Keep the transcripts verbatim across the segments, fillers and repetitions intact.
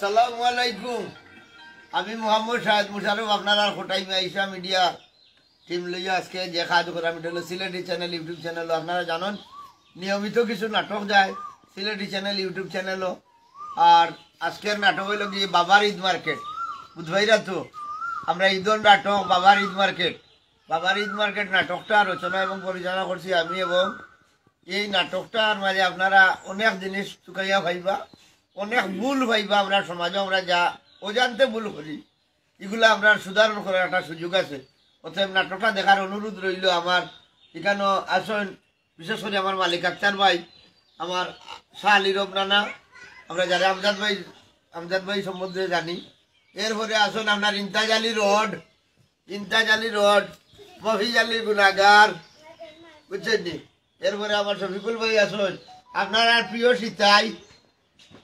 আসসালামু আলাইকুম। আমি মোহাম্মদ শাহেদ মুশারফ, আপনারার কটাইমে আইসা মিডিয়া টিম লইয়া আজকে যে কাজ করাম, ইটা অইলো সিলেটি চ্যানেল, ইউটিউব চ্যানেল। আপনারা জানইন, নিয়মিত কিছু নাটক যায় সিলেটি চ্যানেল, ইউটিউব চ্যানেলও। আর আজকের নাটক অইলো কি, বাবার ঈদ মার্কেট। বুধবাইরা তো আমরা ঈদর নাটক বাবার ঈদ মার্কেট, বাবার ঈদ মার্কেট নাটকটা রচনা এবং পরিচালনা করছি আমি। এবং এই নাটকটার মাঝে আপনারা অনেক জিনিস চুকাইয়া পাইবা, অনেক ভুল পাইবা। আমরা সমাজে আমরা যা অজান্তে ভুল করি, ইগুলা আমরা সুধারণ করার একটা সুযোগ আছে। অতএব নাটকটা দেখার অনুরোধ রইলো আমার। ইখানো আছইন বিশেষ করি আমার মালিক আক্তার ভাই, আমার শাহ আলী রব নানা, আমরা যারা আমজাদ ভাই, আমজাদ ভাই সম্বন্ধে জানি। এরপরে আছইন আপনার ইন্তাজ আলী রড, ইন্তাজ আলী রড, মফিজ আলী গুনাগার, বুঝছইন নি? এরপরে আমার শফিকুল ভাই আছইন, আপনারার প্রিয় সিতাই,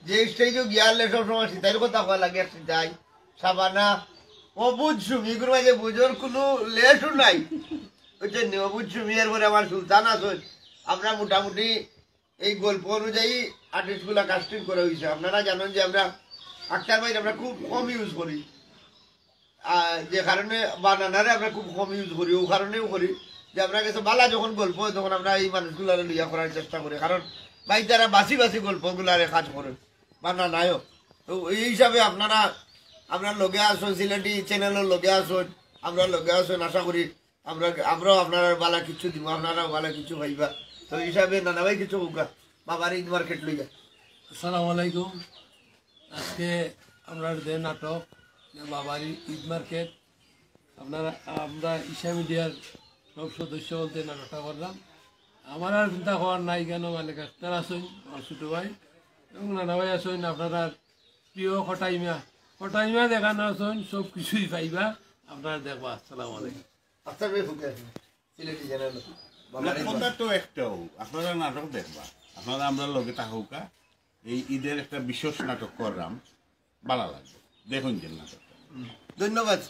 যে স্টেজও গিয়ালে সবসময় সিতাইর কথা কওয়া লাগে, সিতাই, সাবানা, অবুজ সুমি, ইগুর মাঝে বুঝর কুনু লেশও নাই, বুঝছইন নি? অবুজ সুমি, এরপরে আমার সুলতান আছইন। আমরা মোটামুটি এই গল্প অনুযায়ী আর্টিস্টগুলা কাস্টিং করা অইছে। আপনারা জানইন যে আমরা আক্তার ভাইরে আমরা খুব কম ইউজ করি, আহ, যে কারণে, বা নানারে আমরা খুব কম ইউজ করি, অউ কারণেও করি যে আমরার গেছে বালা যখন গল্প অয় তখন আমরা এই মানুষগুলারে লইয়া করার চেষ্টা করি, কারণ ভাই তারা বাছি বাছি গল্পগুলারে কাজ করেন বা নানায়ও। তো এই হিসাবে আপনারা আমরার লগে আছইন, সিলেটি চ্যানেলর লগে আছইন, আমরার লগে আছইন, আশা করি আমরা, আমরাও আপনারার বালা কিছু দিমু, আপনারাও বালা কিছু পাইবা। তো এই হিসাবে নানা ভাই কিছু কউক্কা, বাবার ঈদ মার্কেট লইয়া। আসসালামু আলাইকুম। আজকে আমরার যে নাটক, যে বাবার ঈদ মার্কেট, আপনারা, আমরা ঈশা মিডিয়ার সব সদস্য বলতে নাটকটা করলাম। আমার আর চিন্তা করার নাই, কেন মালিক আক্তার আছইন, আমার ছোট ভাই, এবং নানা ভাই আছইন, আপনারার প্রিয় কটাইমা, কটাইমা যেখানো আছইন, সব কিছুই পাইবা, আপনারা দেখবা। আসসালামু আলাইকুম। আক্তার ভাই, হুকে আছেন, সিলেটি চ্যানেল। না, কথা তো একটাও, আপনারা নাটক দেখবা, আপনারা আমরার লগে থাকউক্কা। এই ঈদের একটা বিশেষ নাটক করলাম, বালা লাগবো, দেখইন যে নাটকটা। ধন্যবাদ।